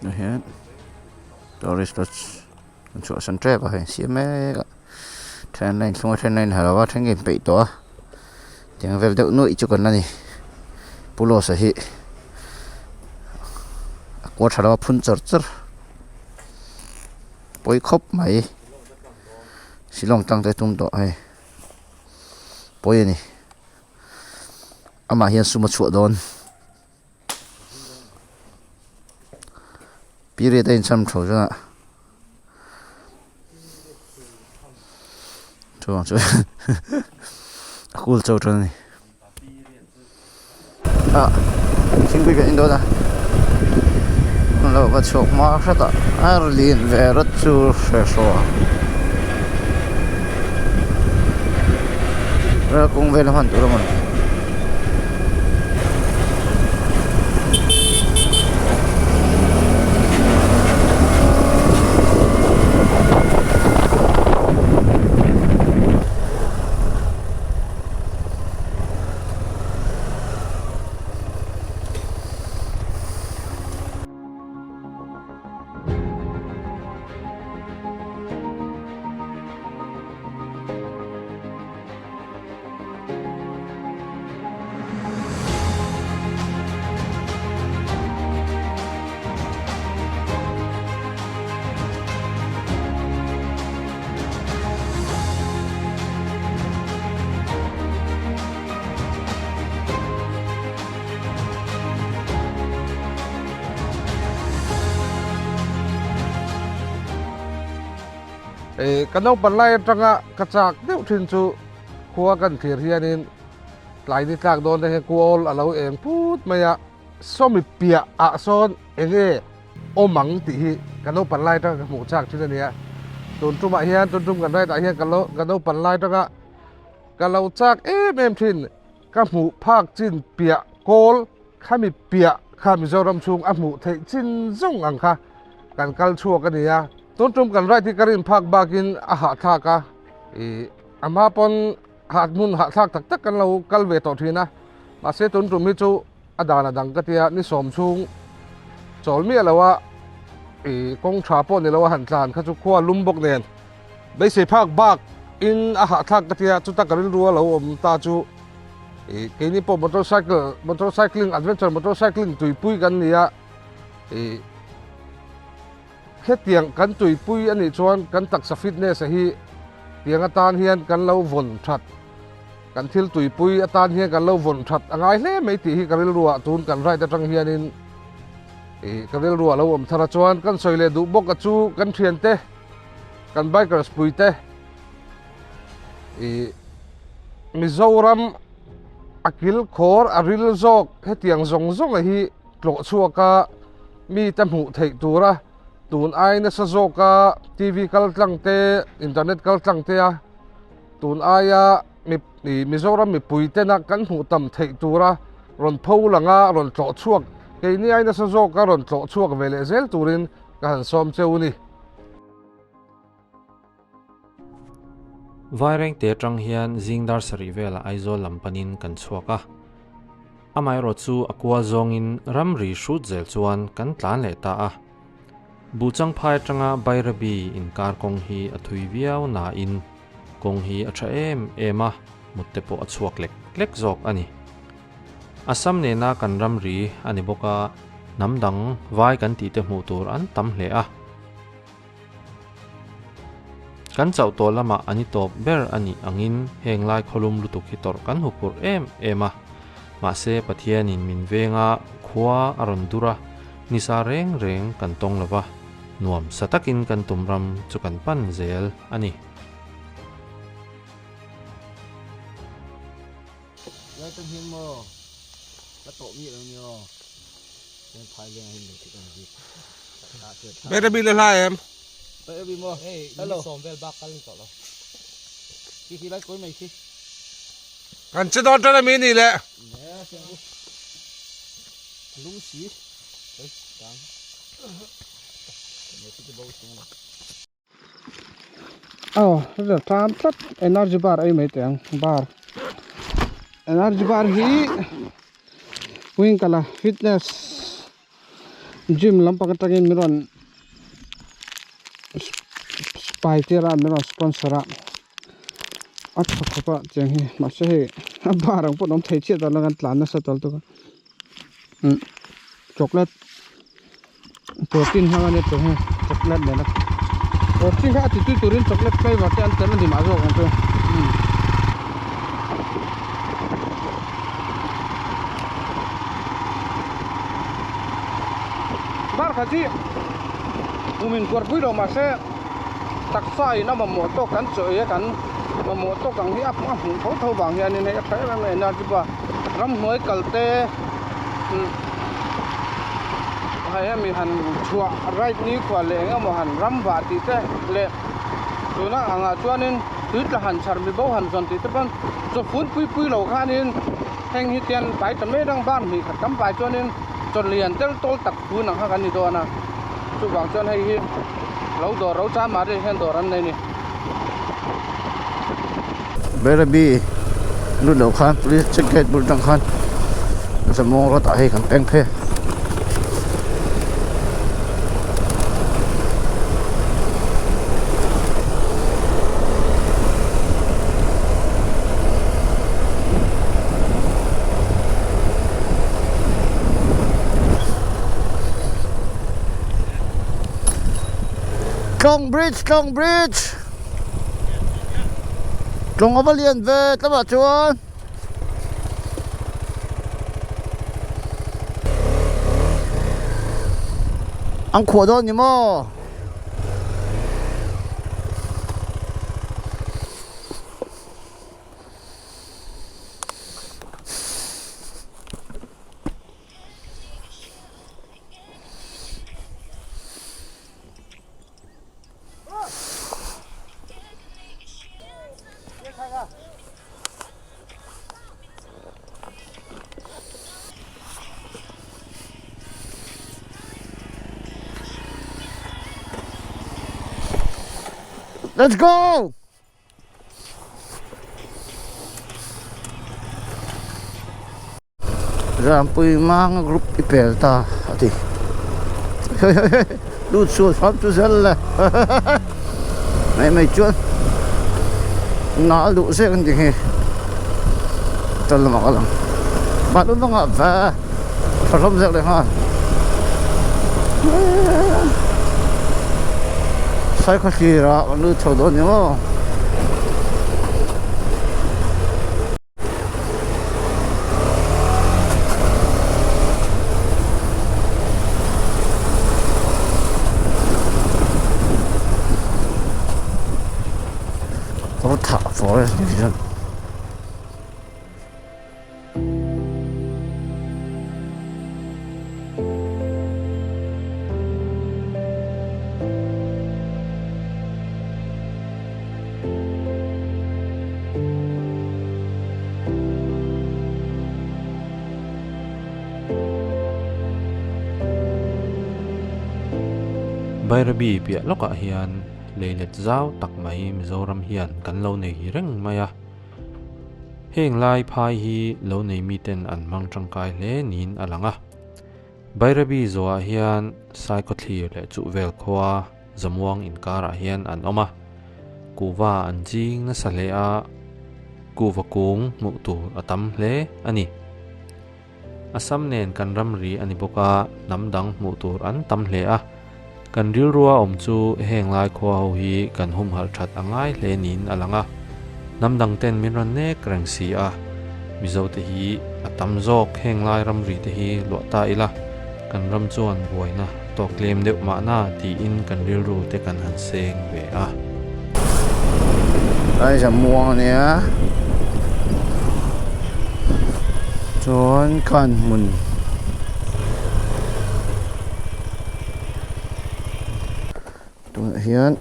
Tah hian tourist lodge an chhuahsan tep a hei an siam mek a then a inthlung a then a inha lo a then ka inpeih tawh a tiang vel deuh nuaih chu kan la ni Pu Losa hi a kual tha lo a phun char char pawi khawp mai Shillong tang te tum tawh hei pawi a ni amah hian sum a chhuah dawn. Period a incham tho chuan ah chuvang chu a cool chho tan a ni ah thingpui kan in dawn a lo va chhuak hma hret a a lin ve rat chu hre hraw a kawng vel a hman tur a maw ni. Ka naupan lai atanga ka chak deuh thin chu khua kan thlir hianin tlai ni tlak dawn te hian kual a lo eng phut mai a, sawmi piah ah sawn eng nge awm ang tih hi ka naupan lai atanga ka hmuh chak thin a nia. Tun tumah hian tun tum kan ride ah hian ka naupan lai atanga ka lo chak em em thin ka hmuh phak chin piah kawl khami piah kha Mizoram chhung a hmuh theih chin zawng ang kha kan kal chhuak a ni a. Tun tum kan ride hi ka rin phak bakin a hahthlak a, ih a hma pawn hah hmun hahthlak tak tak kan lo kal ve tawh thin a, mahse tun tum hi chu a dan a dang ka tia ni sawm chhung chawl miah lo a ih kawng tha pawh ni lo a han tlan kha chu khua lum bawk nen beisei phak bak in a hahthlak ka tia chuta ka rilru a lo awm ta chu ih keini pawh motorcycle motorcycling adventure motorcycling tuipui kan ni a ih. Hetiang kan tuipui a nih chuan kan taksa fitness a hi tiang atan hian kan lo vawn that, kan thil tuipui atan hian kan lo vawn that a ngai hle mai tih hi ka rilruah tun kan ride atang hianin ih ka rilruah lo awm thar a chuan kan sawi leh duh bawk a chu kan thiante kan bikers puite ih Mizoram a kilkhawr a ril zawk hetiang zawng zawng a hi tlawh chhuak a mite hmuh theih tura tun ai nasa zawka T_V kal tlang te internet kal tlang te a tun aia Mizoram mipui tena kan hmuh tam theih tura rawn pho lang a rawn tlawh chhuak keini ai nasa zawka rawn tlawh chhuak ve leh zel turin ka han sawm cheu a ni. Vairengte atang hian zing dar sarih velah Aizawl lam panin kan chhuak a. Amaherawhchu a kual zawngin ramri hrut zel chuan kan tlan leh ta a. Buhchangphai atanga Bairabi inkar kawng hi a thui viau nain kawng hi a tha em em a, mut te pawh a chhuak lek lek zawk a ni. Assam nena kan ramri a ni bawk a, hnam dang vai kan tih te hmuh tur an tam hle a. Kan chauh tawh lamah an i tawp ber a nih angin heng lai khawlum lutuk hi tawrh kan huphurh em em a. Mahse Pathianin min veng a, khua a rawn dur a, nisa reng reng kan tawng lo va, nuam sa takin kan tum ram chu kan pan zel a ni. Bairabi le hla em? Bairabi maw? Hello. Kan che dawn tan ami ni le. Aw heta tan tlat energy bar ei mai teh ang bar energy bar hi wing kala fitness Gym lampang atangin min rawn spy tir a min rawn sponsor a a tha khawp a tiang hi mahse hei a bar ang pawh an awm thei chiah dawn lo kan tlan nasa tawlh tuk a umm chocolate protein hmang a nia tih hi chocolate nena protein kha a ti tui turin chocolate flavour te an telh a ni mah zawk ang chu umm. Bar khat hi kum in kuar pui lo mahse taksa in a mamawh tawk kan chaw ei a kan mamawh tawk ang hi a hmuh tho tho vang hianin hei a tha em em a energy bar ramhnuai kal te umm hei hemi han chhuah ride ni khua leh eng emaw han ram vah tih te leh tuna angah chuanin tui tla han chhar mi bo han zawn tih te pawn chaw fun pui pui lo khanin heng hi tian pai ta mai dang bar hnih khat tam pai chuanin chaw lian tel tawl tak phun ang kha kan ni dawn a chuvang chuan hei hi lo dawr ro cham ah hian dawr an nei a ni. Bairabi lut loh khan police check gate bul tang khan Zamawng road ah hei kan peng phei a. Tlawng bridge Tlawng bridge Tlawng a va lian ve tlamah chuan An khuah dawn ni maw? Let's go! Rampui manga group i pel ta a ti lut sual hram chu zel le mai mai chuan nal duh zek an ti hi tal lamah ka lang bathroom bangah va tha hlawm zek leh nghal Saikhawthlir ah kan lut chho dawn ni maw. Kawrthah forest division. Bairabi piah lawkah hian leilet zau tak mai Mizoram hian kan lo nei reng mai a. Heng lai phai hi lo nei miten an hmang tangkai hle niin a lang a. Bairabi zawhah hian Saikawthlir leh Chuhvel khua Zamuang inkarah hian an awm a, kuhva an ching nasa hle a, kuhva kung hmuh tur a tam hle a ni. Assam nen kan ramri a ni bawk a, hnam dang hmuh tur an tam hle a, kan rilrua awm chu heng lai khua ho hi kan humhalh that a ngai hle niin a lang a, hnam dang ten min rawn nek reng si a, Mizo te hi a tam zawk heng lai ramri te hi luah ta ila, kan ram chuan buaina tawk tlem deuh mahna tiin kan rilru te kan han seng ve a. Lai zamuang a nia chuan khan hmun tunah hian.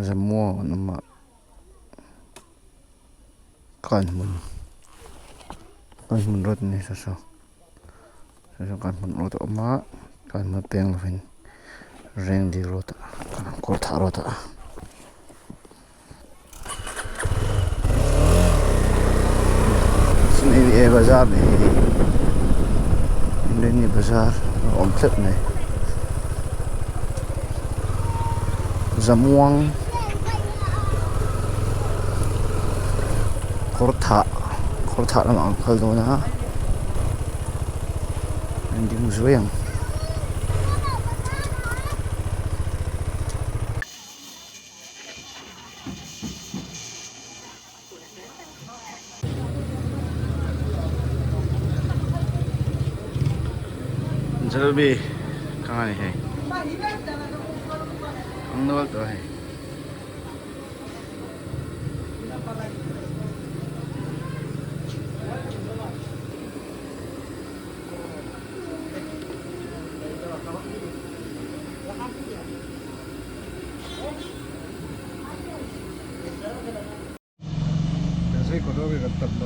Zamuang an awm a Kanhmun Kanhmun road a ni saw saw saw saw Kanhmun road a awm a Kanhmun peng lovin Rengdil road ah Kawrthah road ah. bazar ni hi Inrinni bazar a awm tlat mai Zamuang kawr thah kawr thah lamah an kal dawn a an ding zuai ang. Jalebi kang a ni hei kang nual tawh a hei.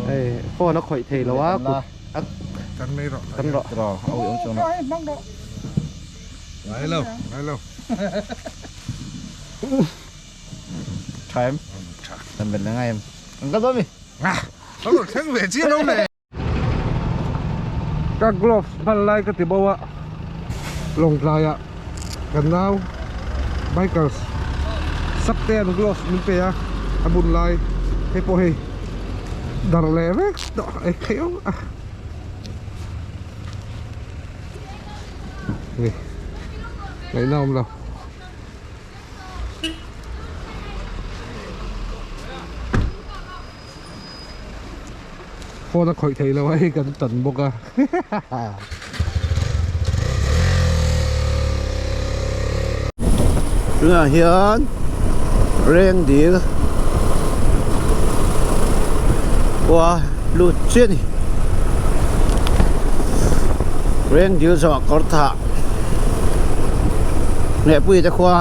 Hei phone a khawih thei lo a kut a kan mai rawh kan rawh rawh a ui awm chuang lo ngai lo ngai lo tha em tha ben ngai em an ka dawn mi a rawn thleng ve chiah lo le. Ka gloves hman lai ka ti bo a, Lawngtlai ah kan nau bikers sak te an gloves min pe a, a bun lai hei pawh hei dar leh vek tawh ei theih ang a ni ngaihna awm lo. Phone a khawih thei lo a hei kan tan bawk a Tunah hian reng dil khua lut chiah a ni reng dil zawh kawr thah Hnehpui te khua.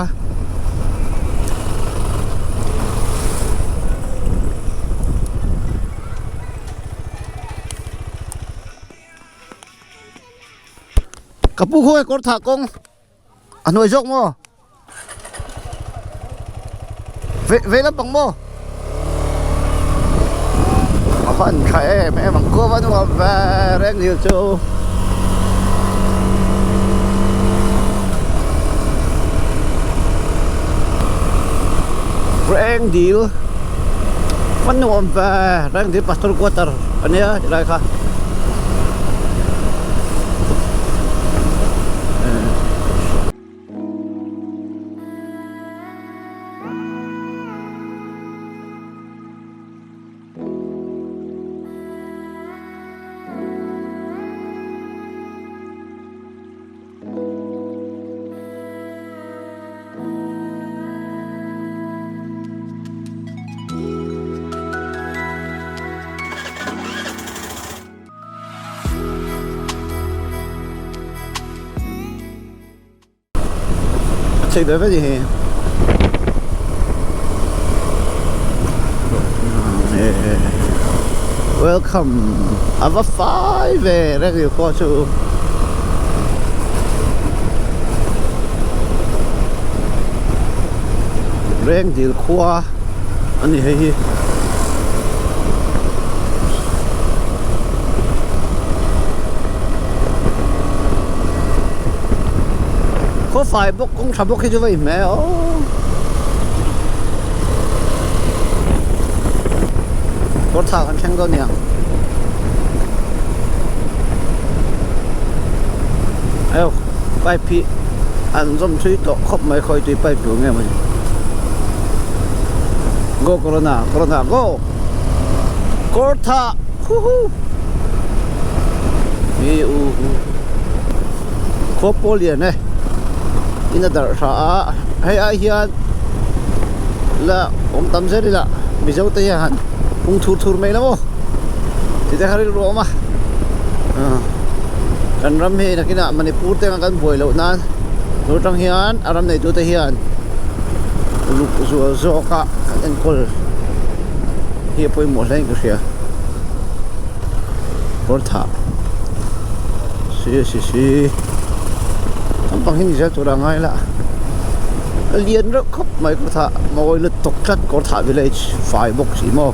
Ka pu khaw kawr thah kawng a hnuai zawk maw vei vei lampang maw a van tha em em ang kawp a nuam ve reng dil chu. Reng dil a nuam ve reng dil pastor quarter a nia ti lai kha. A chei ve ve ni hi welcome a va fai ve reng ri khua chu reng dil khua a ni hei hi. Khaw fai bawk kawng tha bawk hi chu va inhmeh aw. Kawr thak an thleng dawn niang. Aw pipe hi an zawm thui tawh khawp mai khawi tui pipe tur nge maw ni. Go corona corona go. Kawr thah huhu. Hi u hu khaw pawl lian e in a darh hra a hei ai hian la awm tam zel ila mizo te hian han pung thur thur mai la maw ti te kha rilru a awm a kan ram hi nakinah Manipur te anga kan buai loh nan tun atang hian a ram neitu te hian uluk zual zawk a kan enkawl hi a pawimawh hle in ka hria. Kawr thah si si si naupang hi ni zel tur a ngai la a lian reuh khawp mai kawr thah mawi lutuk tlat kawr thah village fai bawk si maw.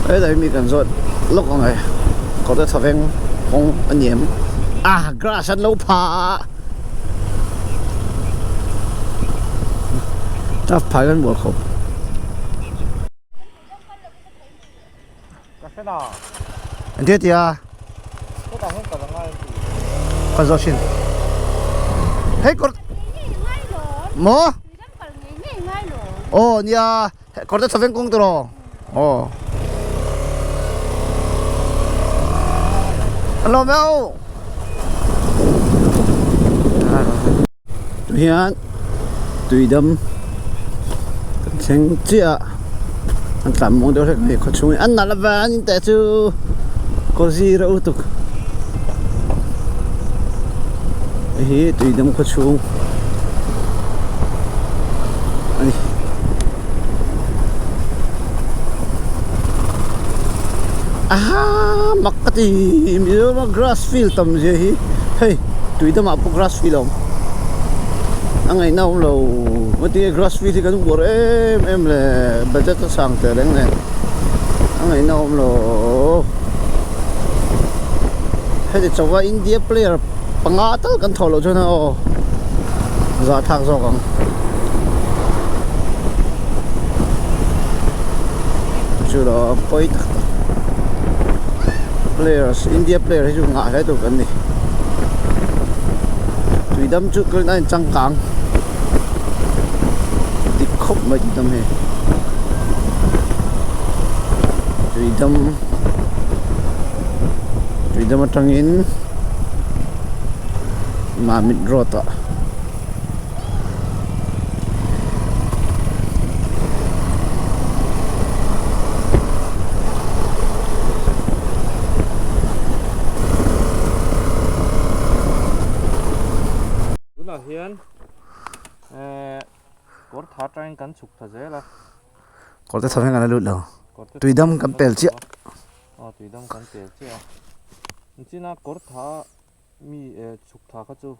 Helai mi kan zawt lawk ang e kawrte thawveng kawng a ni em ah grass an lo pha a turf phai an bual khawp. Engtia tia ka zawt thin hei kawr maw aw nia. Kawr te chawveng kawng tiraw? Aw. An lawm e aw. Tu hian tuidam kan thleng chiah a an tlan muang deuh hlek mai khaw chhung hi an nalh avang in teh chu kaw zir a utuk hei hi tuidam khaw chhung a ni. Aha mak ka ti Mizoram a grass field tam zia hi hei tui damah pawh grass field a awm a ngaihna a awm lo heti grass field hi kan uar em em le budget a sang teh reng nen a ngaihna a awm lo heti chauha India player panga tal kan thawh loh chuan aw zahthlak zawk ang. Chu lo pawi tak tak players India player hi chu ngah hle tur kan ni tuidam chu ka rin a inchangkang dik khawp mai tuidam hi tuidam tuidam atangin Mamit road ah. Tunah hian eh kawr tha atangin kan chhuk ta zel a. Kawr te chho hian kan la lut lo. Tuidam kan pel chiah. Aw tuidam kan pel chiah a. Nichina kawr tha mi eh chhuk tha kha chu.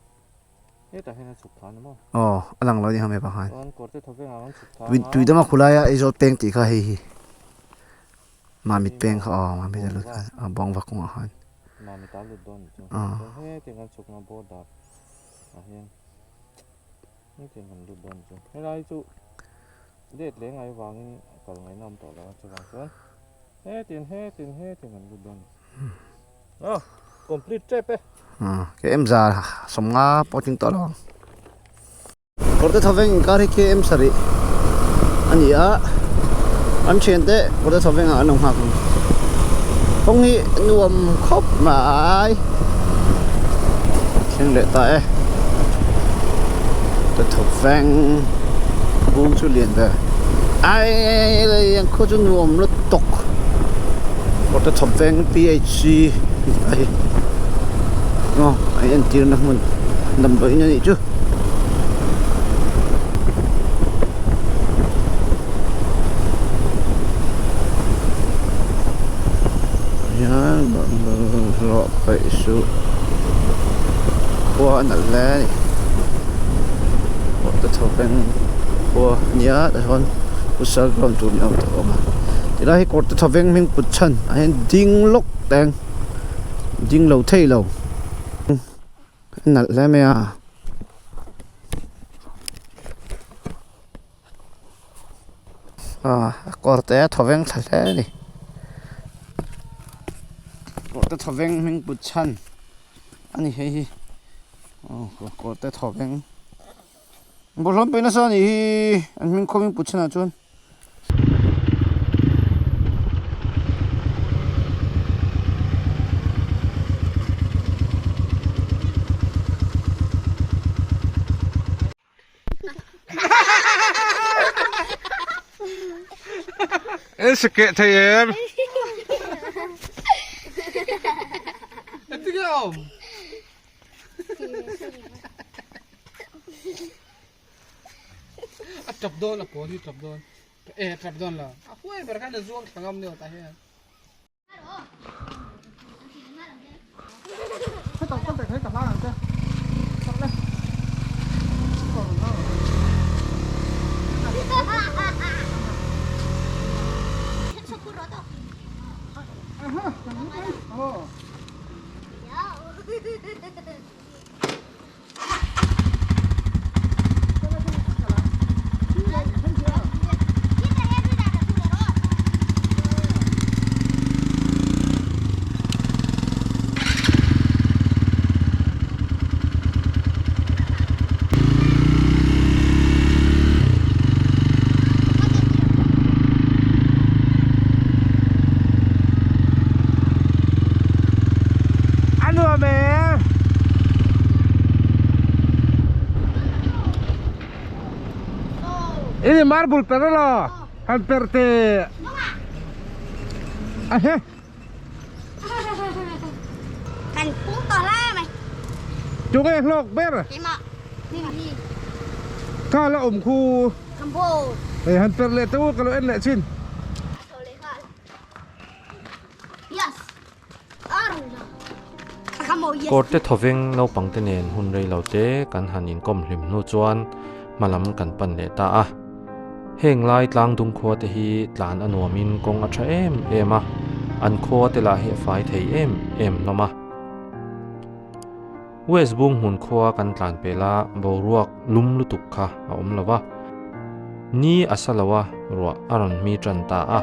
Hetah hian a chhuk tha a ni maw? Aw, a lang lo a ni hame pakhat. Chuan kawr te thawveng ah kan chhuk tha anga. Tui dama khulai a Aizawl peng tih kha hei hi. Mamit peng kha aw, Mamit a lut kha a bawng va kawngah khan. Mamit a lut dawn ni chu. Chuan hetiang kan chhukna border ah hian hetiang kan lut dawn ni chu. Helai chu let leh ngai vangin a kal ngaihna awm tawh lo a chuvang chuan hetiang hetiang hetiang kan lut dawn ni. Aw, complete tep e. KM za sawmnga pawh tling tawh lo ang. Kawrte thawveng inkar hi KM sarih a ni a, an thiante kawrte thawveng ah an lo nghak ang. Kawng hi nuam khawp mai. Thleng leh ta e. Kawrte thawveng bung chu lian ve. Ai lei ang khaw chu nuam lutuk. Kawrte thawveng PHC a hi aw a entir na hmun damdawiin a nih chu. Hian hlawh paih suh khua a nalh hle a ni kawrte thawveng khua a nia tichuan futsal ground tur ni awm tak a awm a tilai hi kawrte thawveng hming put chhan ah hian ding lawk teng ding lo thei lo a nalh hle mai a. A kawrte a thawveng thla hle a ni kawrte thawveng hming put chhan a ni hei hi aw kawrte thawveng bawlhhlawm pe nasa a nih hi an hming khaw hming put chhan ah chuan. En se keh thei em? Engtin nge a awm? A tap dawn a pawl hi tap dawn. E tap dawn lo. A huai ber khan a zuang thla ngam ni aw tah hian. Ini marble per alo han per teh a he. Kan pung tawh lai mai. Tunge hlawk ber? Keimah. Kha la awm khu. Kambo. Hei han per leh teh u ka lo en leh chin. Yes. Kawrte thawveng naupangte nen hun rei lo te kan han inkawm hlim hnu chuan hma lam kan pan leh ta a. Heng lai tlangdung khua te hi tlan a nuamin kawng a tha em em a, an khua te lah hi a fai thei em em hlawm a. West Bung hmun khua kan tlan pel a, boruak lum lutuk kha a awm lo va. Ni a sa lo a, ruah a rawn hmi tan ta a.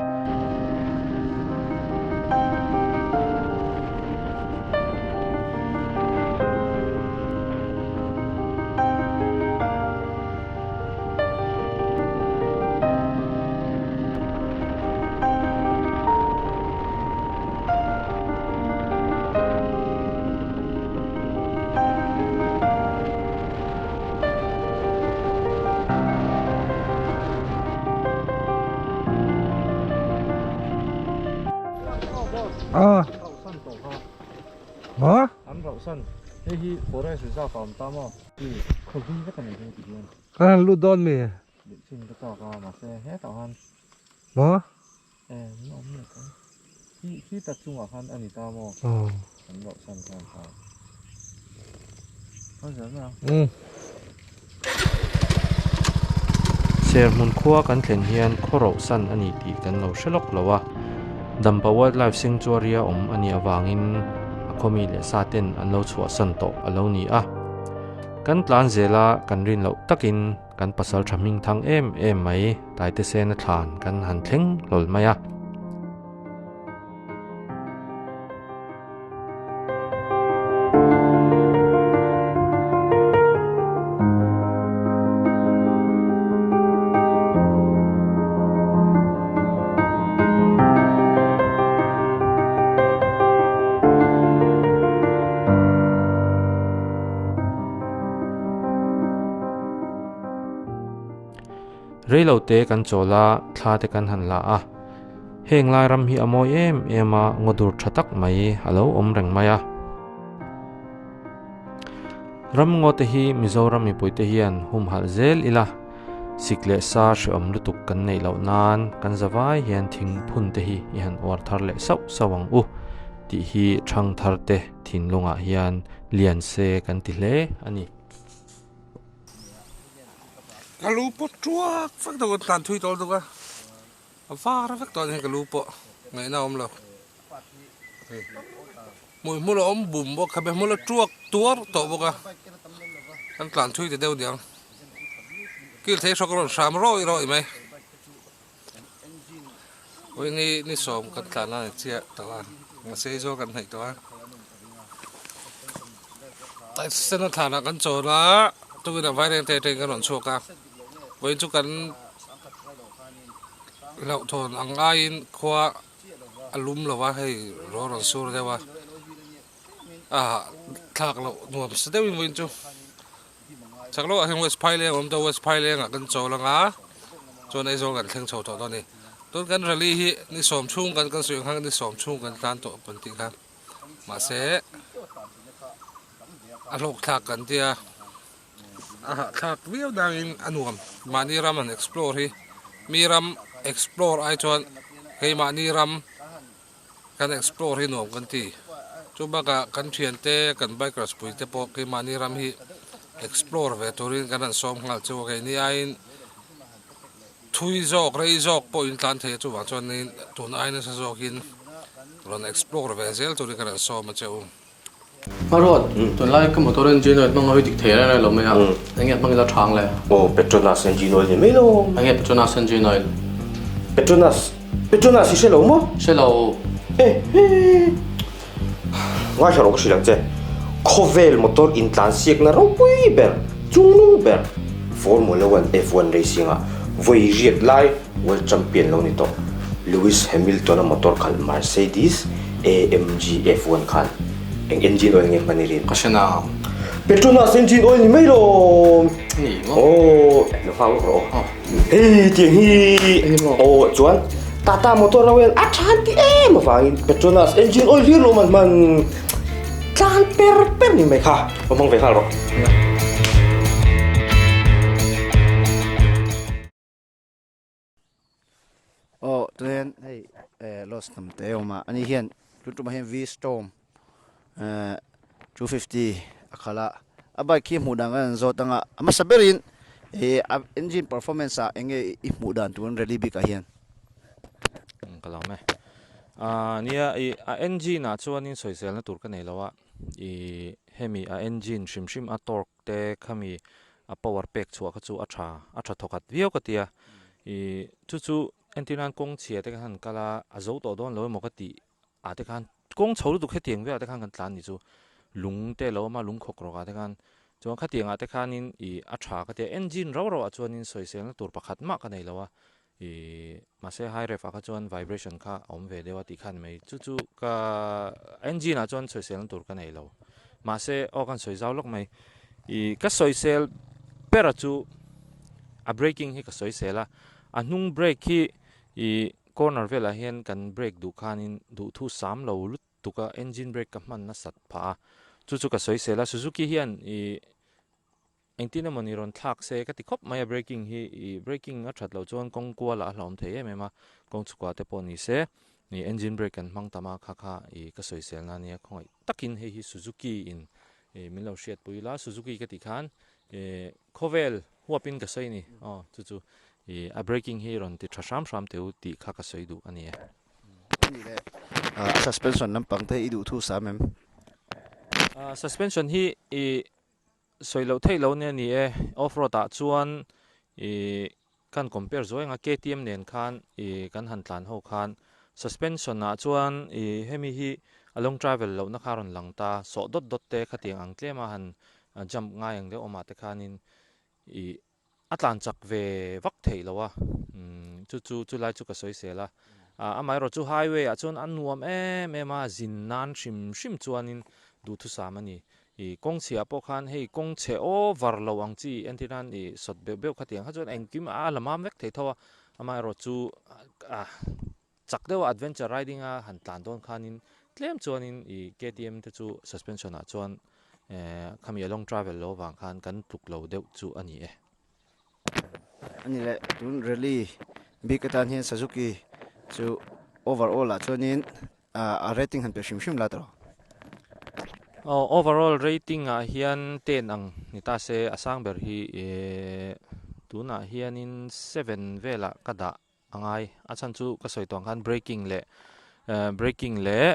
Ah. Maw? An rauh san. Hei hi forest reserve a awm ta maw? Khawvui vek a nei hi ti hian. Kan han lut dawn mi? Leh chin ka chak a mahse hetah khan. Maw? Em awm leh ta. Khi khi ta chungah khan a ni ta maw? An rauh san khan ta. Khaw zel mai ang. Umm. Serhmun khua kan thlen hian khaw rauh san a ni tih kan lo hre lawk lo a. Dampa Wildlife Sanctuary a awm a nih avangin a khawmi leh sa ten an lo chhuahsan tawh a lo ni a. Kan tlan zel a kan rin loh takin kan pasal tha hming thang em em mai Taite Sena thlan kan han thleng hlawl mai a. Reilo te kan chawl a, thla te kan han la a. Heng lai ram hi a mawi em em a, ngaw dur tha tak mai a lo awm reng mai a. Ram ngaw te hi Mizoram mipui te hian humhalh zel ila, sik leh sa hreawm lutuk kan neih loh nan kan zavai hian thing phun te hi i han uar thar leh sauh sauh ang u tih hi thang thar te thinlungah hian lian se kan ti hle a ni. Ka lu pawh tuak vek deuh a tlan thui tawh lutuk a, a var vek tawh a ni ka lu pawh ngaihna a awm lo. Hmui hmul a awm bum bawk khabe hmul a tuak tuar tawh bawk a, kan tlan thui ta deuh niang. Kil thei hrawk a rawn hram rawih rawih mai. Vawiin ni sawm kan tlan a ni chiah tawh a, mahse Aizawl kan hnaih tawh a. Taisena thlanah kan chawl a, tukin a vaireng te atangin kan rawn chhuak a, vawiin chu kan hlauhthawn ang aiin khua a lum lo a, hei ruah rawn sur deuh a, a hahthlak loh nuam sa deuhin vawiin chu chak loh ah hian West Phaileng a awm tawh a, West Phaileng ah kan chawl ang a, chuan Aizawl kan thleng chho tawh dawn a ni. Tun kan rally hi ni sawm chhung kan kan sawi ang khan ni sawm chhung kan tlan tawh kan tih kha. Mahse, a hlawkthlak kan tia, a hahthlak viau dangin a nuam. Mahni ram han explore hi, mi ram explore ai chuan hei mahni ram kan explore hi nuam kan ti. Chu bakah kan thiante, kan bikers pui te pawh keimahni ram hi explore ve turin kan han sawm nghal chu a. Keini aiin Thui zawk, rei zawk pawh in tlan thei a, chuvang chuanin tun ai nasa zawkin rawn explore ve zel turin ka rawn sawm a che u. Hmaruat, tunlai ka motor engine oil hmang hawi dik thei reng reng lo mai a, enge hmang ila thang le? Aw, Petronas engine oil ni mai lo. Enge Petronas engine oil? Petronas, Petronas i hre lo maw? Hre lo. E he, ngaithla rawh ka hrilh ang che, khawvel motor intlan siakna ropui ber, chungnung ber, Formula One F1 racing ah vawi riat lai World Champion lo ni tawh Lewis Hamilton-a motor khalh Mercedes AMG F1 khan eng engine oil nge hman i rin? Ka hre na. Petronas engine oil ni mai lawm! Aw lo nghak lawk rawh aw. Hei tiang hi aw chuan Tata motor lo hian a than ti em avangin Petronas engine oil hlir lo man hman tlan per per ni mai kha lo hmang ve nghal rawh. Aw chuan hei eh loss hnam te a awm a ani hian tun tumah hian v storm eh 250 a khalh a a bike hi hmuh dan kan han zawt ang a a hmasa berin ih a engine performance ah eng nge i hmuh dan tur an rally bik ah hian. Ka lo awm e ah nia ih a engine ah chuanin sawiselna tur ka nei lo a ih hemi a engine hrim hrim a torque te khami a power pek chhuah kha chu a tha a tha thawkhat viau ka tia ih chu chu entir nan kawng chhia te khan kal a a zo tawh dawn lo emaw ka tih ah te khan kawng chho lutuk hetiang velah te khan kan tlan ni chu lung te a lo awm a lung khawk rawk ah te khan chuan khatiang ah te khanin ih a tha ka tia engine rau rau ah chuanin sawiselna tur pakhat mah ka nei lo a Ih mahse high rev ah kha chuan vibration kha a awm ve deuh a tih kha a ni mai. Chu chu ka engine ah chuan sawiselna tur ka nei lo. Mahse aw kan sawi zau lawk mai. Ih ka sawisel bera chu a braking hi ka sawisel a, a hnung brake hi ih corner velah hian kan brake duh khanin duhthu sam lo lutuk a engine brake ka hman nasat phah a. Chu chu ka sawisel a, Suzuki hian ih Engtin emaw ni rawn thlak se ka ti khawp mai a braking hi ih braking a that loh chuan kawng kual ah a hlauhawm thei em em a kawng chhukah te pawh ni se ih engine brake kan hmang tam a kha kha ih ka sawisel na ania khawngaih takin hei hi Suzuki in ih min lo hriatpui ila Suzuki ka tih khan ih khawvel huapin ka sawi a ni aw chu chu ih a braking hi rawn ti tha hram hram teh u tih kha ka sawi duh a ni e. Ani leh a suspension lampang te i duh thu sam em? Suspension hi ih Sawi loh theih loh nia ni e, off road ah chuan ih kan compare zuai ang a, KTM nen khan ih kan han tlan ho khan suspension ah chuan ih hemi hi a long travel lohna kha a rawn lang ta, sawh dawt dawt te khatiang ang tlem a han jump ngai ang deuh awmah te khanin ih A tlan chak ve vak theih lo a, chu chu chu lai chu ka sawi sel a, amaherawh chu highway ah chuan a nuam em em a, zin nan hrim hrim chuanin duhthusam a ni. Ih kawng chhiah pawh khan hei kawng chhe over lo ang chi entir nan ih sawt beuh beuh khatiang kha chuan engkim a la mam vek thei tho a, amaherawh chu Chak deuha adventure riding a han tlan dawn khanin tlem chuanin ih KTM te chu suspension ah chuan eh khami a long travel lo avang khan kan tluk lo deuh chu a ni e. Ani leh tun rally bik atan hian Suzuki chu overall ah chuanin a rating han pe hrim hrim la tawh. Aw overall rating ah hian ten ang ni ta se a sang ber hi eh tunah hianin seven velah ka dah a ngai a chhan chu ka sawi tawh ang khan braking leh eh braking leh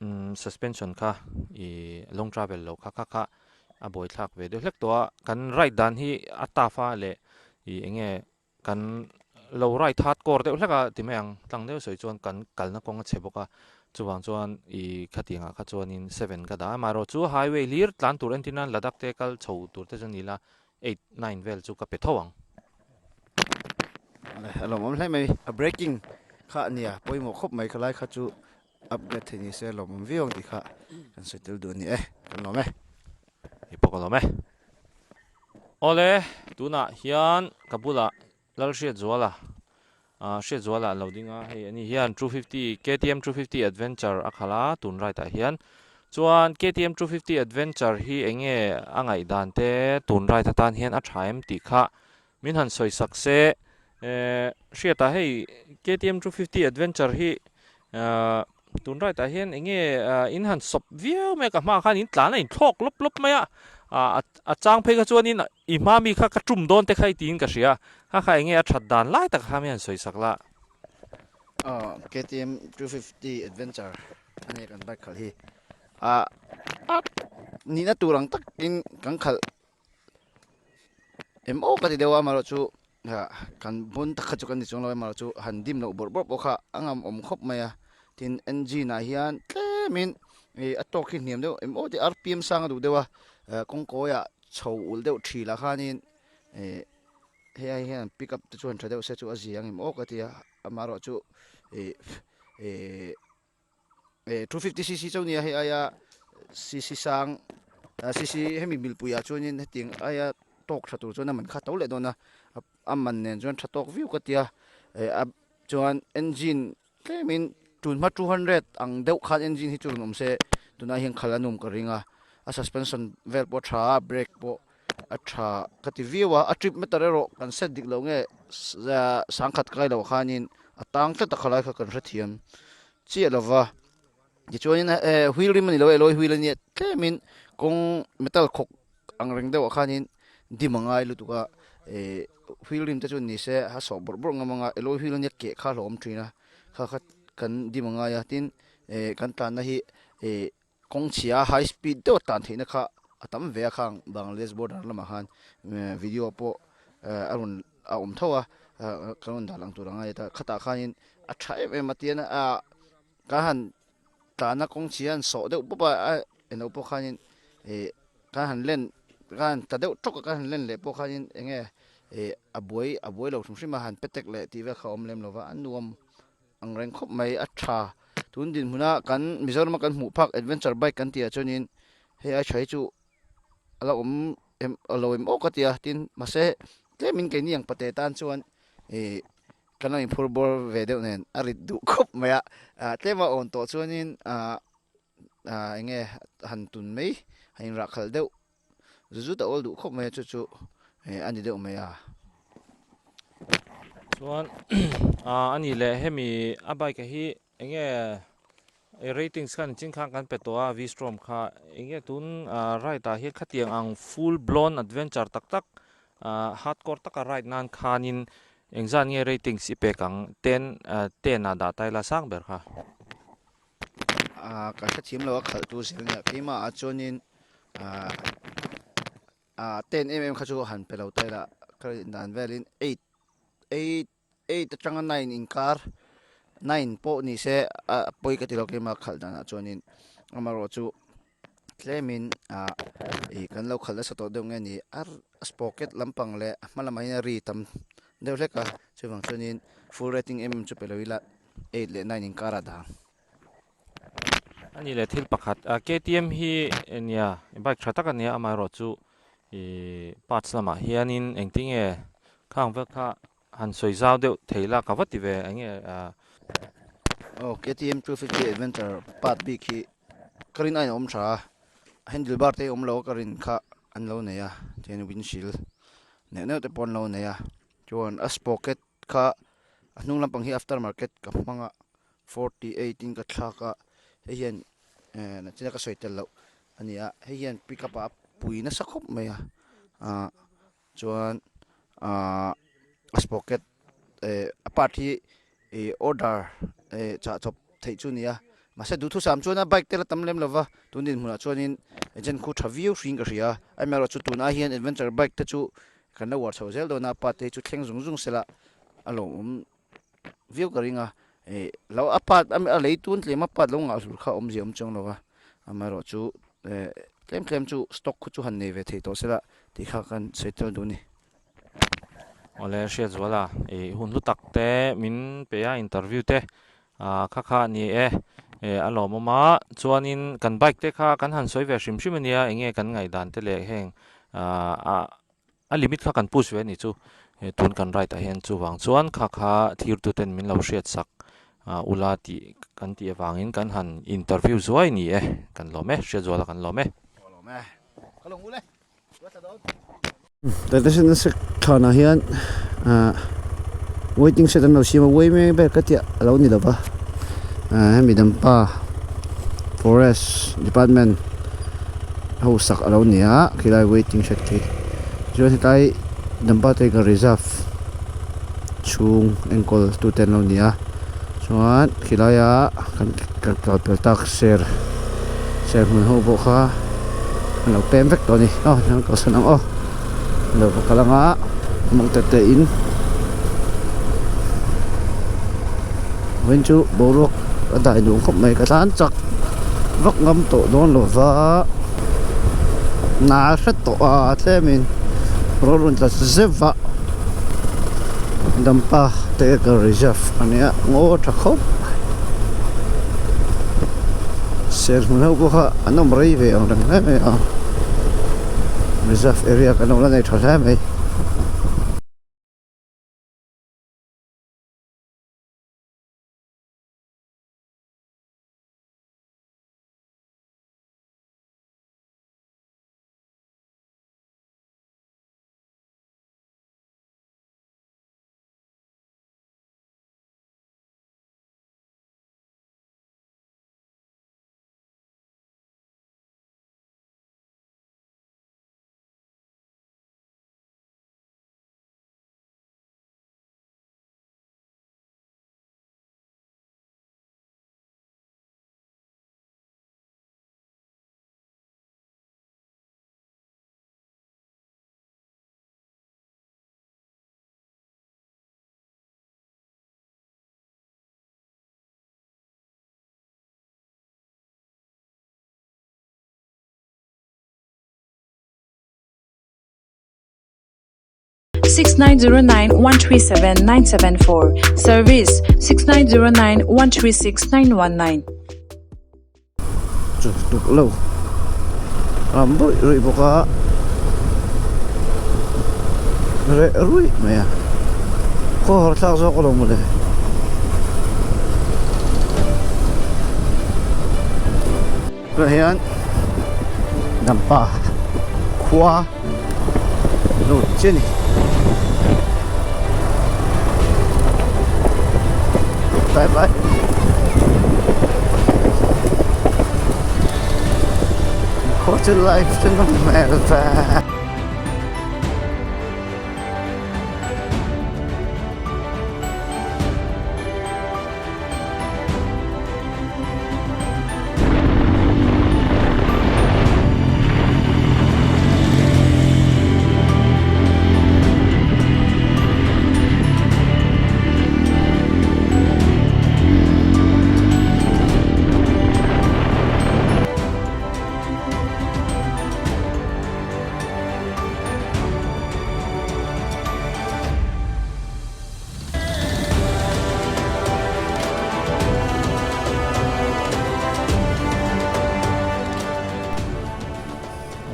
umm suspension kha ih long travel loh kha kha kha a buai thlak ve deuh hlek tawh a kan ride dan hi a tough a leh ih eng nge kan lo ride hard core deuh hlek a ti mai ang tlang deuh sawi chuan kan kalna kawng a chhe bawk a chuvang chuan ih khatiang ah kha chuanin seven ka dah a amaherawh chu highway hlir tlan tur entir nan Ladakh te kal chho tur te chu ni la Eight, nine vel chu ka pe tho ang. A lawmawm hle mai, a braking kha a nia pawimawh khawp mai khalai kha chu upgrade thei ni se lawmawm viau ang tih kha kan sawi tel duh a ni e, kan lawm e. Hei pawh ka lawm e. Awle, tunah hian ka bulah Lalhriatzuala, Hriatzuala an lo ding a, hei ani hian 250, KTM 250 Adventure a khalh a, tun right ah hian. Chuan KTM 250 Adventure hi eng nge a ngaihdan te tun right atan hian a tha em tih kha min han sawi sak se. Hriata hei KTM 250 Adventure hi Tun right ah hian enge in han sawp viau mai a ka hmaah khan in tlan a in thlawk lawp lawp mai a a chang phei kha chuanin i hma mi kha ka tum dawn te kha i tiin ka hria kha kha enge a that dan lai tak kha mi han sawi sak la. Aw KTM 250 Adventure a nia kan bike khalh hi a nihna tur ang takin kan khalh Em aw ka ti deuh a amaherawhchu kan bun tak kha chu kan ni chuang lo a amaherawhchu han dim loh bawrh bawrh pawh kha a ngam awm khawp mai a tin engine ah hian tlemin ih a tawk hi hniam deuh em aw tih rpm sang a duh deuh a kawng kawi ah chho ulh deuh thil ah khanin ih hei ai hian pick up te chu han tha deuh se chu a zia ang em aw ka ti a amaherawhchu ih ih. 250 cc chauh nia hei aia cc sang cc hemi milpui ah chuanin hetiang aia. tawk tha tur chuan a man kha to leh dawn a a man nen chuan tha tawk viau ka tia eh a chuan engine tlemin tunhma 200 ang deuh khan engine hi chu rawn awm se tunah hian khalh a nuam ka ring a a suspension vel pawh a tha a brake pawh a tha ka ti viau a a trip meter erawh kan set dik loh nge sangkhat kai loh khanin a tang tlat a khalai kha kan hrethiam chiah lova. Tichuanin eh wheel rim a ni lo a alloy wheel a nia tlemin kawng metal khawk ang reng deuhah khanin dim a ngai lutuk a eh wheel rim te chu ni se a sawh bawrh bawrh ngam ang a alloy wheel a nia keh kha a hlauhawm thin a kha kha kan dim a ngai a tin eh kan tlanna hi eh kawng chhia high speed deuh a tlan theihna kha a tam ve a khang Bangladesh border lamah khan video pawh a rawn a awm tho a kan rawn dah lang tur a ngai ta khatah khanin a tha em em a tian a. Ka han tlana kawng chhia an sawh deuh pawp a a eno pawh khanin ih ka han len ka han tla deuh tawk a ka han len leh pawh khanin eng nge ih a buai a buai lo hrim hrim a han petek leh tih vel kha a awm lem lo va a nuam ang reng khawp mai a tha tun dinhmuna kan Mizoram a kan hmuh phak adventure bike kan tih ah chuanin hei ai tha hi chu a la awm em a lo em awk a ti a tin mahse tlemin keini ang pate tan chuan ih. Kan lo inphur bawr ve deuh nen a rit duh khawp mai a, tlem a awn tawh chuanin eng nge han tun mai han inrah khalh deuh zut zut a awl duh khawp mai a chu chu a ni deuh mai a. Chuan a ni leh hemi a bike hi eng nge ratings khan chin khan kan pe tawh a V-Strom kha eng nge tun ride ah hian khatiang ang full blown adventure tak tak hardcore taka ride nan khanin Engzat nge ratings i pek ang? Ten ten ah dah ta ila sang ber kha. Ah ka hrethiam lo a khalh tu zel nia keimah ah chuanin ah ah ten em em kha chu han pe lo ta ila ka rin dan velin eight eight eight atanga nine inkar nine pawh ni se a pawi ka ti lo keimah khalh danah chuanin amaherawhchu chu tlemin ah ih kan lo khalh nasa tawh deuh nge ni a sprocket lampang leh a hma lamah hian a ri tam deuh hlek a chuvang chuanin full rating em em chu pe lo ila eight leh nine inkarah dah ang. A ni leh thil pakhat ah KTM hi nia bike tha tak a nia amaherawhchu ih parts lamah hianin engtinge khang vel kha Han sawi zau deuh thei la ka va ti ve eng nge a. Aw KTM 250 Adventure part bik hi ka rin aiin a awm tha a, handle bar te awm lo a ka rin kha an lo nei a, chuan windshield neuh neuh te pawh an lo nei a, chuan a sprocket kha a hnung lampang hi after market ka hmang a 48 in ka thlak a, hei hian eh nachina ka sawi tel loh a ni a, hei hian pickup ah a pui nasa khawp mai a ah. Chuan ahh a sprocket eh a part hi ih order eh chah chawp theih chu a ni a mahse duhthusam chuan a bike te la tam lem lova tun dinhmunah chuanin agent khu tha viau hring ka hria a amaherawhchu tunah hian adventure bike te chu kan lo uar chho zel dawn a part te hi chu thleng zung zung sela a lawmawm viau ka ring a ih lo a part a lei tun tlem a part lo ngah hlur kha awmzia awm chuang lo va amaherawhchu eh tlem tlem chu stock khu chu han nei ve thei tawh sela tih kha kan sawi tel duh a ni. Awle Hriatzuala ih hun hlu tak te min pe a interview te ah kha kha a ni e eh a lawmawm a chuanin kan bike te kha kan han sawi ve hrim hrim a nia eng nge kan ngaihdan te leh heng ah a A limit kha kan push ve a ni chu tun kan ride ah hian chuvang chuan kha kha thirtu ten min lo hriat sak ula tih kan tih avangin kan han interview zuai ni e kan lawm e hriat zuala kan lawm e. Taitasena sek thlanah hian ah waiting shed an lo siam a uai mek ber ka tia a lo ni lo va ah hemi dampa forest department ho sak a lo ni a khilai waiting shed khi chuan hetlai dampa tiger reserve chhung enkawl tute an lo ni a chuan khilaia kan kal pel tak ser serhmun ho pawh kha an lo pem vek tawh a ni aw an kalsan ang aw. Lo va kal anga mawng te te in vawiin chu boruak a dai nuam khawp mai ka tlan chak vak ngam tawh dawn lo va nal hret tawh a tlemin rawn rawn tla zep va dampa tiger reserve a nia ngaw tha khawp mai serhmun ho pawh kha an awm rei ve ang reng hle mai a. Reserve area kan lo la nei tha hle mai. 6909137974 Service 6909136919. Chu tuk lo ram ruih ruih bawk a reh ruih mai a khaw har thlak zawk alawm mawle. Tunah hian Dampa khua lut chiah a ni. Bye bye. Khua chu live chu nawm hmel ve.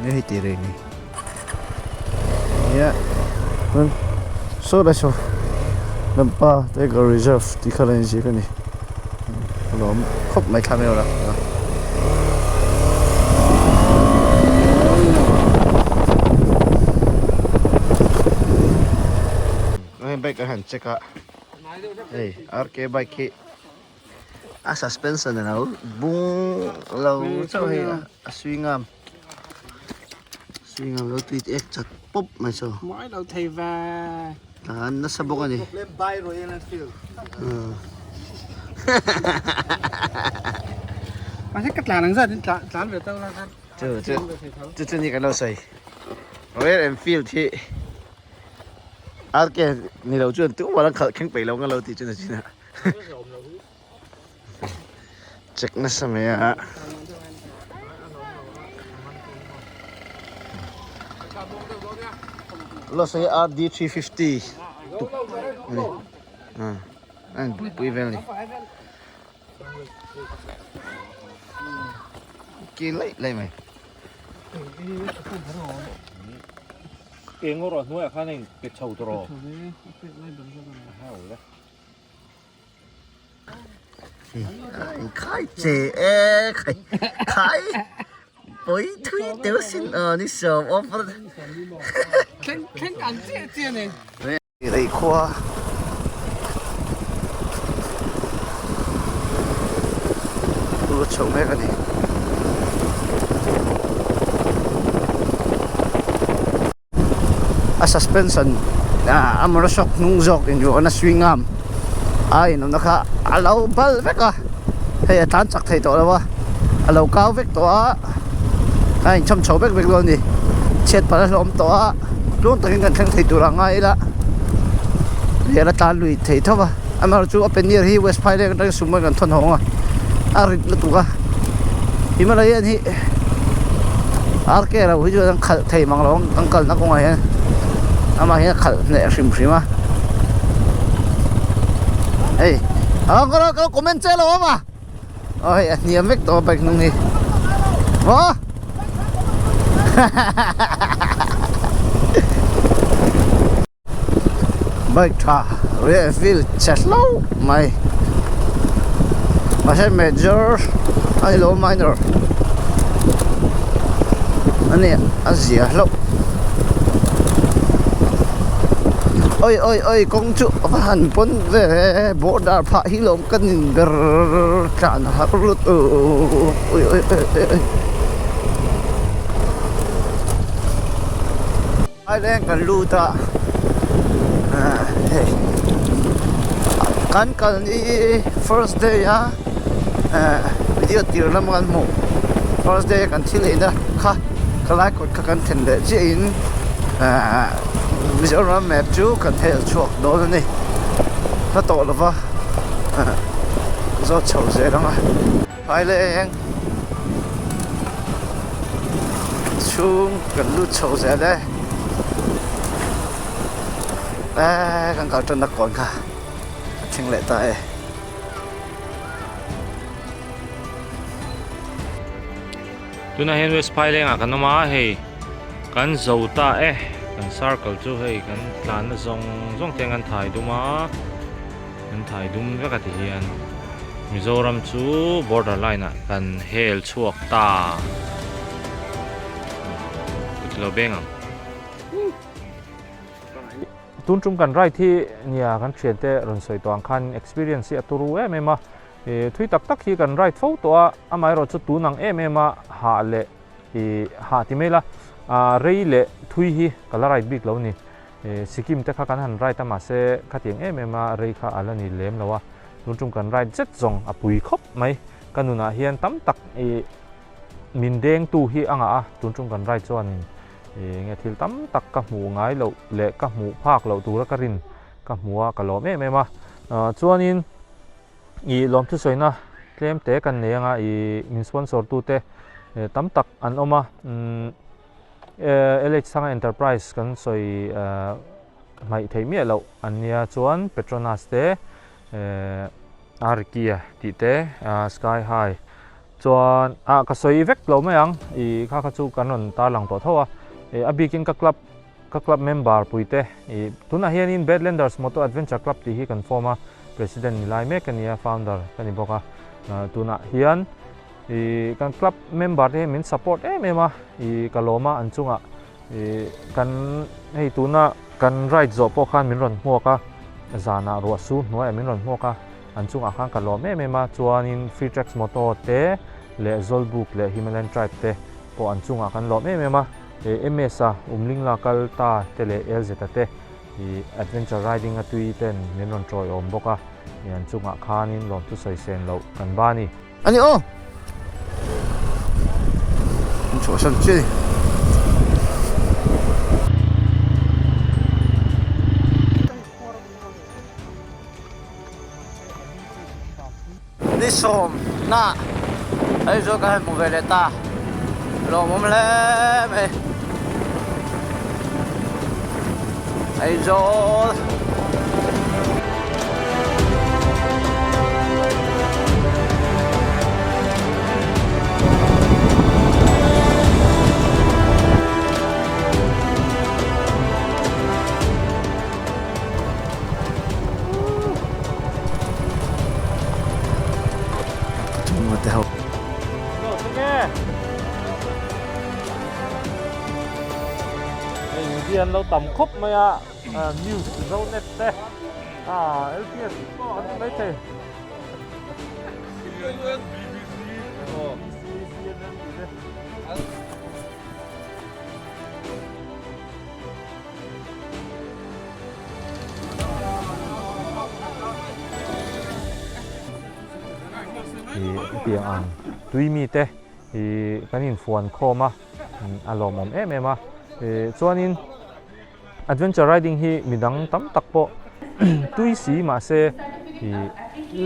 Nge hei tih reng ni nia chuan saw lai saw Lampa Tiger Reserve tih kha la inziak a ni a lawm khawp mai thla mai erawh a. Heng bike an han check a hei RK bike hi a suspension a lo bung lo chauh hei a swing a swing a lo tui ek chat pawp mai chu Mai lo thei ve. An nasa bawk a ni. Buy Royal Enfield. Mahse ka tlan ang zat in tlan ve tawk la khan. Chu chu chu chu ni kan lo sawi. Royal Enfield hi RK ni lo chuan tumah an khalh thleng peih lo nga lo tih chu na chin a. Check nasa mai a. Lo sawi RD350 tuk ani. A inbuaipui vel a ni. Ki laih laih mai. Eng erawh hnuaiah khan a inpe chho tawh rawh. Khai che e khai khai pui thui teu sin aw ni sawm offer. Thleng thleng ang chiah chiah nei. Rei khua. Lut chho mek a ni. A suspension a motor shock hnung zawk in ruah a swing a a inawmna kha a lo bal vek a hei a tlan chak thei tawh lo a a lo kau vek tawh a a inchhawm chho vek vek dawn a ni chhiat palh a hlawm tawh a. Tluang takin kan thleng thei tur a ngai ila hei a la tlan lui thei tho va amaherawhchu a pannier hi west phailen atangin sum kan thawn hawng a a rit lutuk a Himalayan hi RK lo hi chuan an khalh thei mang lo ang kalna kawngah hian amah hian a khalh hneh hrim hrim a hei a ka lo comment che lo awm a aw hei a hniam vek tawh a bike hnung hi maw. Bike tha Royal Enfield chhe hlauh mai mahse major a ni lo minor a ni a zia hlauh oi oi oi kawng chu a va han pawn ve border phah hi lawm ka nin ber tlan har lut ui oi oi oi. Thailand kan lut a hei kan kal ni first day a video tir lam kan hmuh first day a kan thil ei na kha ka lai kawt kha kan thlen leh chiah in Mizoram map chu kan hel chhuak dawn a ni hla tawh lova zawt chho zel ang a. Thailand chhung kan lut chho zel e eee kan kal tanna kawn kha a thleng leh ta e. Tunah hian West Phaileng ah kan awm a hei kan zo ta e kan circle chu hei kan tlanna zawng zawng te an thai dum a. Kan thai dum vek a ti hian Mizoram chu border line ah kan hel chhuak ta. Kut lo beng ang. Tun tum kan ride hi nia kan thian te rawn sawi tawh ang khan experience hi a turu em em a, thui tak tak hi kan ride fo tawh a, amaherawh chu tun ang em em a hah leh hah ti mai la, rei leh thui hi ka la ride bik lo ni. Sikkim te kha kan han ride a mahse khatiang em em a rei kha a la ni lem lo a, tun tum kan ride zet zawng a pui khawp mai. Ka nunah hian tam tak ih min deng tu hi a ngah a, tun tum kan ride chuanin ih nge thil tam tak ka hmuh ngai loh leh ka hmuh phak loh tura ka rin ka hmu a ka lawm em em a. Chuanin ih lawmthusawina tlem te kan nei anga ih min sponsor tute tam tak an awm a. LH Sanga Enterprise kan sawi hmaih theih miah loh an nia chuan Petronas te Arkia tih te Sky High chuan ah ka sawi vek lo mai ang ih kha kha chu kan rawn tarlang tawh tho a a bikin ka club ka club member pui te ih tunah hianin Badlanders Moto Adventure Club tih hi kan form a president ni lai mek a nia founder ka ni bawk a tunah hian Ih kan club member te hi min support em em a, ih ka lawm a an chungah ih kan hei tuna kan ride zawh pawh khan min rawn hmuak a, zanah ruah su hnuaiah min rawn hmuak a, an chungah khan ka lawm em em a, chuanin Free Tracks Moto te leh Zawlbuk leh Himalayan Tribe te pawh an chungah kan lawm em em a, ih MS a Umlingla kal ta te leh LZ a te ih adventure riding a tui ten min rawn tawiawm bawk a, ih an chungah khanin lawmthu sawi sen loh kan ba a ni. Ani aw. An chhuahsan chiah a ni. Ni sawmna Aizawl ka han hmu ve leh ta lawmawm hle mai Aizawl. Hei media an lo tam khawp mai a news zonet te LPS pawh an ni maithei. Hetiang ang tui mite kan infuan khawm a a lawmawm em em a chuanin adventure riding hi midang tam tak pawh tui si mahse ih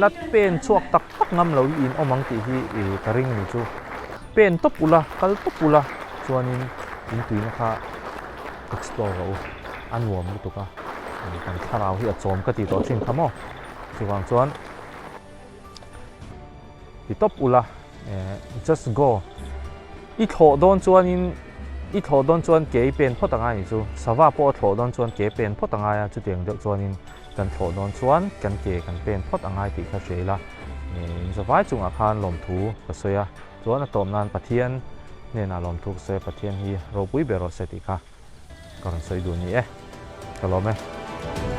la pen chhuak tak tak ngam lo hi in awm ang tih hi ih ka ring a ni chu pen tawp ula kal tawp ula chuanin in tuina kha explore rawh u a nuam lutuk a kan thlarau hi a chawm ka tih tawh thin kha maw chuvang chuan ti tawp ula just go i thlawh dawn chuanin. I thlawh dawn chuan ke i pen phawt angai nih chu. Sava pawh a thlawh dawn chuan ke pen phawt angai a, chutiang deuh chuanin kan thlawh dawn chuan kan ke kan pen phawt angai tih kha hria ila. Inzavai chungah khan lawmthu ka sawi a, chuan a tawp nan Pathian hnenah lawmthu ka sawi a, Pathian hi ropui ber rawh se tih kha ka rawn sawi duh ni e. Ka lawm e.